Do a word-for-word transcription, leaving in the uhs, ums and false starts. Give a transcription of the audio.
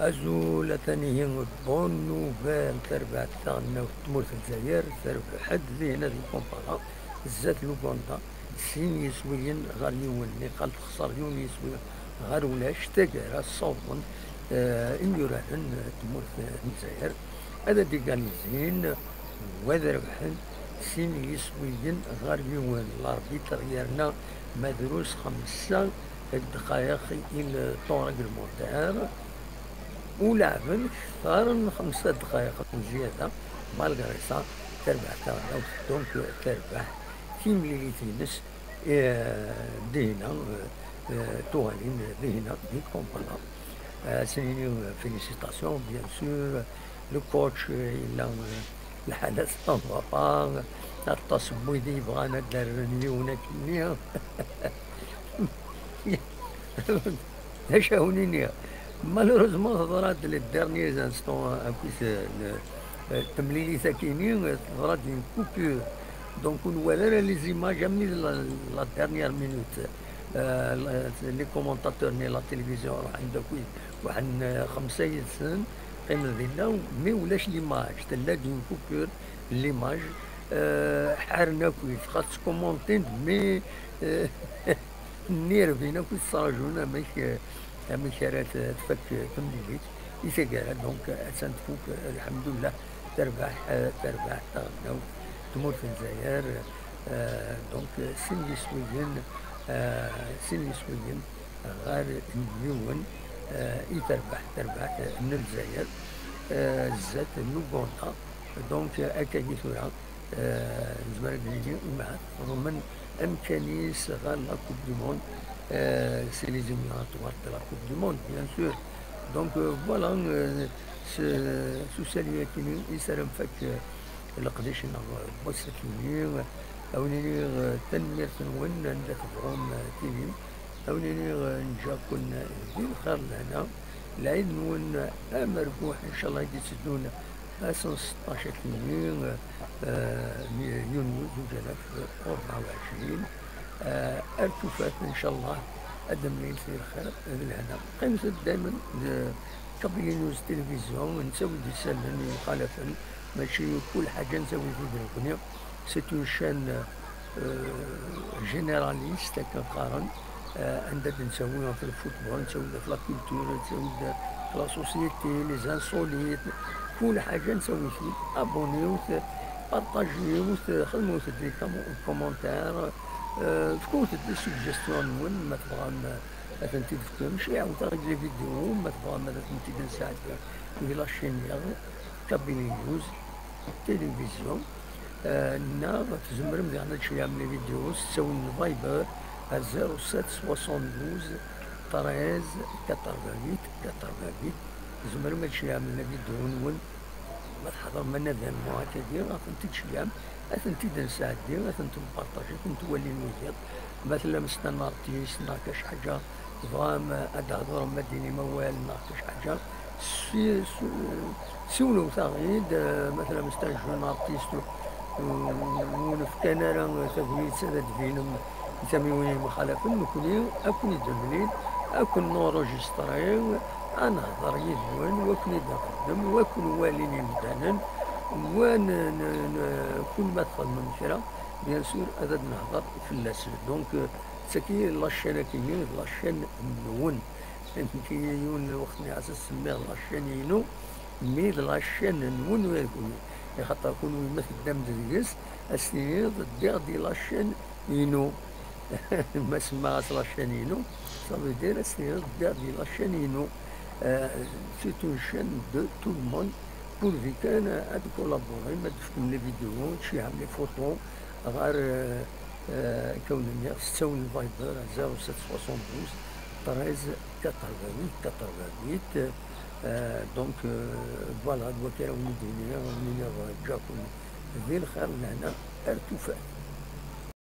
Azul, atan ihi bonne nouvelle, tarbaɛt taɣelnawt n tmurt n Lezzayer, terbeḥ-d dihin di Kampala, zdat Luganda, sin yiswiyen ɣer yiwen, niqal texṣer yiwen yiswi ɣer ulac, taggara ssawḍen, eh, imyuraren n tmurt n Lezzayer ad d-iganizin wad rebḥen sin yiswiyen ɣer yiwen. L'arbitre yerna ma drus xemsa ddqayeq i le temps réglementaire. U leɛben kter n xemsa ddqayeq n zzyada, malgré ça, terbeḥ taɣelnawt, donc terbeḥ timlilit-ines, eh, dihna, eh, eh, tuɣalin dihna di Kampala. Eh, ad sen-iniɣ, eh, félicitations, bien sûr. Le coach, eh, yella, eh, lḥala ça va pas, aṭas n wid yebɣan ad d-rren yiwen akkenni. D acu awen-iniɣ? Malheureusement, teḍra-d les derniers instants, akkit, eh, le, eh, temlilit akkenni, eh, teḍra-d une coupure. Donc, ur nwala ara les images, am la, la dernière minute. Eh, la, les commentateurs n la télévision ruḥen d akk, ruḥen, eh, xemsa yid-sen, qqimen dinna, mais ulac l'image, tella-d une coupure n l'image, eh, ḥaren akk, xas ttkumuntin-d, mais, eh, nnirbin akk, ttraǧun amek, eh, amek ara t-, tfak temlilit. I taggara, donc, attan tfuk, eh, lḥemdullah, terbeḥ, eh, terbeḥ taɣelnawt tmurt n Lezzayer, eh, donc, eh, sin yiswiyen, eh, sin yiswiyen ɣer yiwen, eh, i terbeḥ, terbeḥt n Lezzayer, eh, zdat n Uganda. Donc, eh, akkagi tura, eh, nezmer ad d-nini, imahat teḍmen amkan-is ɣer la Coupe du Monde, eh, c'est les éliminatoires de la Coupe du Monde, bien sûr. Donc, eh, voilà, eh, s, s usalu-agi-nni i s ara nfak, eh, leqdic-nneɣ, eh, n wass-agi-nni. Ad wen-iniɣ, eh, tanemmirt-nwen, anda tebɣum, eh, tilim. Ad wen-iniɣ, eh, nǧa-ken di lxir d lehna. Lɛid-nwen amerbuḥ, ncallah, i d-itteddun ass n seṭṭac akkenni, eh, n yunyu zuǧ alaf u rebɛa u ɛecrin. Eh, ar tufat, ncallah, ad d-mlilt di lxir d lehna. Qqimet-d daymen d Kabylie News Télévision, nettawi-d isallen yemxalafen, mačči kul ḥaǧa nettawi-t-id nekkni. C'est une chaîne, euh, généraliste, akken qqaren, euh, anda d-nettawi ɣef le football, nettawi-d ɣef la culture, nettawi-d ɣef la société, les insolites, kul ḥaǧa nettawi-t-id. Abonniwt, partagiwt, xedmewt-d les com-, commentaires, euh, fkewt-d les suggestions-nwen, ma tebɣam, euh, ad tent-id-tefkem, ceyyɛewt-aɣ-d les vidéos, ma tebɣam ad tent-id-nesɛeddi di la chaîne-nneɣ, Kabylie News Télévision. Eh, neɣ tzemrem diɣen ad tceyyɛem les vidéos s ttawil n Viber ar zéro sept soixante-douze treize quatre-vingt-huit quatre-vingt-huit. Tzemrem ad tceyyɛem les vidéos-nwen, ma tḥeḍrem un événement akkagi, ad tent-id-tceyyɛem, ad tent-id-nesɛeddi, ad tent-nparṭaji, ad tent-walin wiyaḍ. Ma tellam s un artiste neɣ kac ḥaǧa, tebɣam ad d-thedrem, ad d-tinim awal neɣ kac ḥaǧa, si-, su-, siwlewt-aɣ-id, eh, ma tellam s un jeune artiste, eh, ur nefkan ara tagnit ad d-tbinem i tamiwin yemxalafen, nekkni ad ken-id-nemlil, ad ken-nurujistri, ad nehder yid-wen, wa ken-id-nxeddem, wa ken-walin yimdanen, wa n-, n-, n-, kul ma txedmem kra, bien sûr, ad d-nehder fell-asen. Donc, euh, d tagi la chaîne-agi-nni, d la chaîne-nwen. Nekk yiwen n lweqt nniɣ-as ad semmiɣ la chaîne-inu, mais d la chaîne-nwen ula d kunwi. Axaṭer kunwi ma teddam-d deg-s, ad s-tiniḍ ddiɣ di la chaîne-inu. Ma semmaɣ-as la chaîne-inu, ça veut dire ad s-tiniḍ ddiɣ di la chaîne-inu. Euh, c'est une chaîne de tout le monde. Pourvu kan ad d-collaborem, ad d-tefkem les vidéos, ad tceyyɛem les photos ɣer, euh, euh, akka wen-nniɣ, s ttawil n Viber, zéro sept soixante-douze treize quatre-vingt-huit quatre-vingt-huit. Euh, donc, euh, voilà, d wakka ara wen-id-iniɣ, ad wen-iniɣ, euh, ǧǧa-ken di lxir, lehna ar tufat.